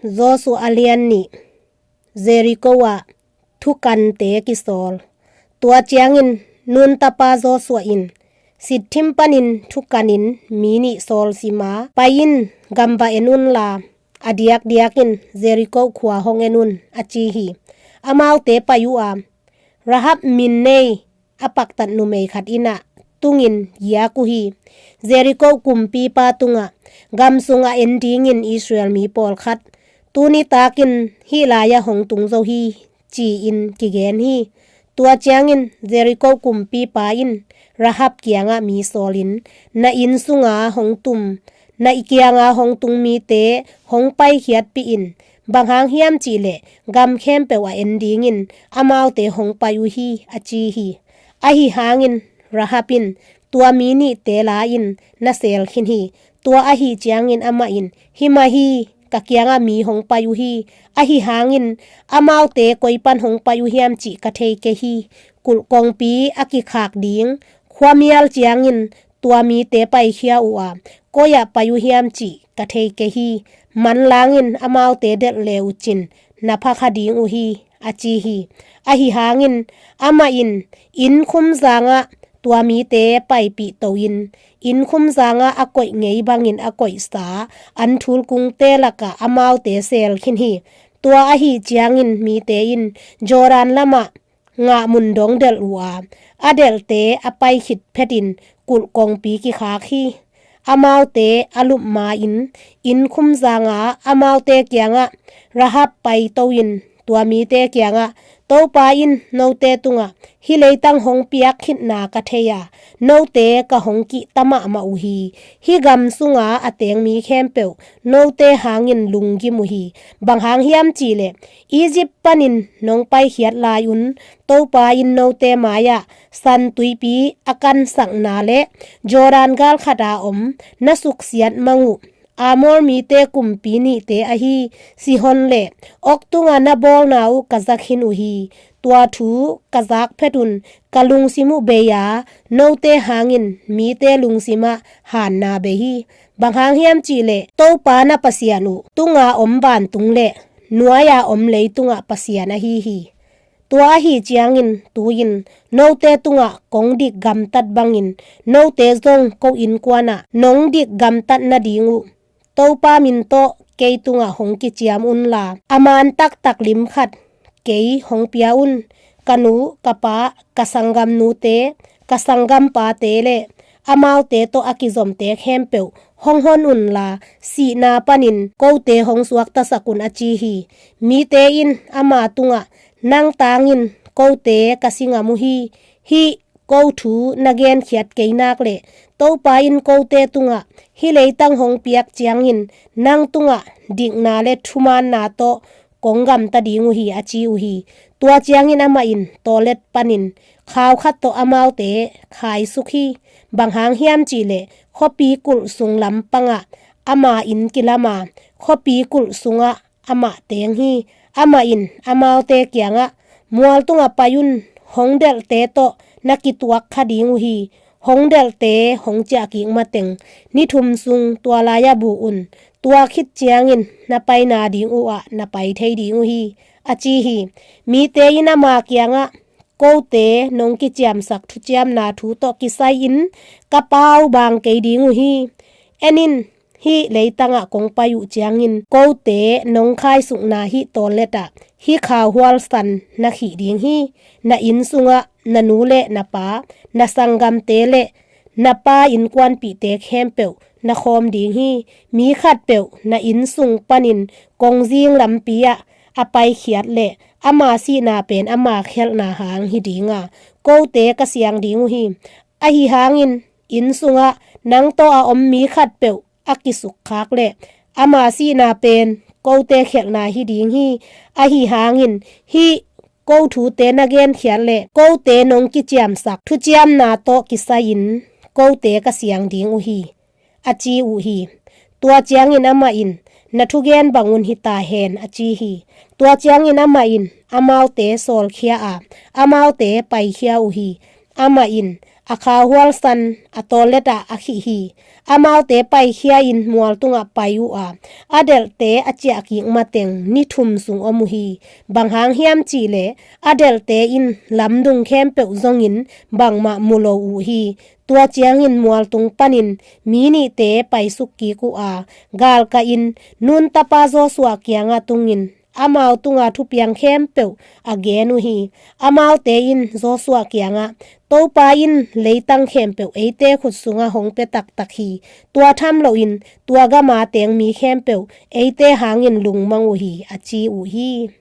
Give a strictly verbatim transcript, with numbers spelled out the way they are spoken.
Joshua a lian nih. Jeriko ah thukante kisawl. Tua ciangin Nun tapa Joshua in Sittim panin thukanin mi nih sawlsim a, pai-in gamva en unla, a diakdiakin Jeriko khua hong en un, a ci hi. Amaute pai uh a, Rahab min nei a paktat numei khat in ah tungin giak uh hi. Jeriko kumpipa tungah gam sungah en dingin Israel mi pawlkhat tuni takin hih lai-ah hong tung zo hi, ci-in kigen hi. Tua ciangin Jeriko kumpipa in Rahab kiangah mi sawlin, na inn sunga hong tum, na i kianga hong tung mite hong paikhiatpih in, bang hang hiam cihleh gam khempeuh a en dingin amaute hong pai uh hi, a ci hi. Ahi hangin Rahab in tua mi nihte la-in na seel khin hi. Tua ahi ciangin amah in, hi mah hi, ka kiangah mi hong pai uh hi. Ahi hangin amaute koi pan hong pai uh hiam cih ka thei kei hi. Kulh kongpi a kikhak ding khuamial ciangin tua mite paikhia uh a, koi-ah pai uh hiam cih ka thei kei hi. Manlangin amaute delh le uh cin na phakha ding uh hi, a ci hi. Ahi hangin amah in inn khumzangah tua mite paipih to-in, inn khumzangah a koih ngei bangin a koihsa an thulkungte lakah amaute seel khin hi. Tua ahi ciangin mite in Jordan lamah ngah mun dong delh uh a, a delhte a pai khit phetin kulh kongpi kikhak hi. Amaute a lup ma-in inn khumzanga amaute kiangah Rahab pai to-in tua mite kiangah, Topa in note tungah hih leitang hong piak khitna ka thei a, note ka hong kihta mahmah uh hi. Hih gam sunga a teng mi khempeuh note hangin lunggim uh hi. Bang hang hiam cihleh Egypt panin nong paikhiat lai-un Topa in note mai-ah San Tuipi a kansakna le Jordan galkhat a om na suksiat mang uh Amor mite kumpi nihte ahi Sihon le Og tungah na bawlna uh ka za khin uh hi. Tua thu ka zak phetun ka lungsim uh bei a, note hangin mite lungsimah hanna bei hi. Bang hang hiam cihleh Topa na Pasian uh tunga om vantung le nuai-a om leitungah Pasian ahi hi. Tua ahi ciangin tu-in note tungah kong dik gamtat bangin note zong ko innkuanah nong dik gamtat nading uh Topa min tawh kei tungah hong kiciam unla, a man taktak lim khat kei hong pia un. Ka nu, ka pa, ka sanggamnute, ka sanggampate le amaute tawh a kizomte khempeuh hong hon unla, sihna panin kote hong suaktasak un, a ci hi. Mite in ama tungah, nang tangin kote ka si ngam uh hi. Hih ko thu na genkhiat kei nak le Topa in kote tungah hih leitang hong piak ciangin nang tungah dikna le thumaanna tawh kong gamta ding uh hi, a ci uh hi. Tua ciangin amah in tawlet panin khau khat tawh amaute khaisuk hi. Bang hang hiam cihleh khuapi kulh sung lampangah ama inn kilam a, khuapi kulh sungah amah teng hi. Amah in amaute kiangah, mual tungah pai un, hong delhte tawh na kituak kha ding uh hi. Hong delhte hong ciah kik mateng ni thum sung tua lai-ah bu un. Tua khit ciangin na paina ding uhah na pai thei ding uh hi, a ci hi. Mite in ama kiangah, kote nong kiciamsak thuciamna thu tawh kisai-in ka pau bang kei ding uh hi. En in, hih leitangah kong pai uh ciangin kote nong khaisukna hih tawletah hih khauhual san na khih ding hi. Na inn sungah na nu le na pa, na sanggamte le na pa innkuanpihte khempeuh na khawm ding hi. Mi khatpeuh na inn sung panin kongzing lampi-ah a paikhiat le ama sihna pen ama khialhna hang hi dinga, kote ka siang ding uh hi. Ahi hangin inn sungah nang tawh a om mi khatpeuh a kisukkhak le ama sihna pen kote khialhna hi ding hi. Ahi hangin hih ko thute na genkhiat le kote nong kiciamsak thuciamna tawh kisai-in kote ka siang ding uh hi, a ci uh hi. Tua ciangin amah in, na thugen bangun hita hen, a ci hi. Tua ciangin amah in amaute sawlkhia a, amaute paikhia uh hi. Amah in a khauhual san a tawllet ah a khih hi. Amaute paikhia-in mual tungah pai uh a, a delhte a ciahkik mateng ni thum sung om uh hi. Bang hang hiam cihleh a delhte in lamdung khempeuh zongin bangmah mu lo uh hi. Tua ciangin mualtung panin mi nihte paisuk kik uh a, galkah in Nun tapa Joshua kiangah tungin amau tunga thupiang khempeuh a gen uh hi. Amaute in Joshua kiangah, Topa in leitang khempeuh eite khut sungah hong pia taktak hi. Tua tham loin tua gama teng mi khempeuh eite hangin lungmang uh hi, a ci uh hi.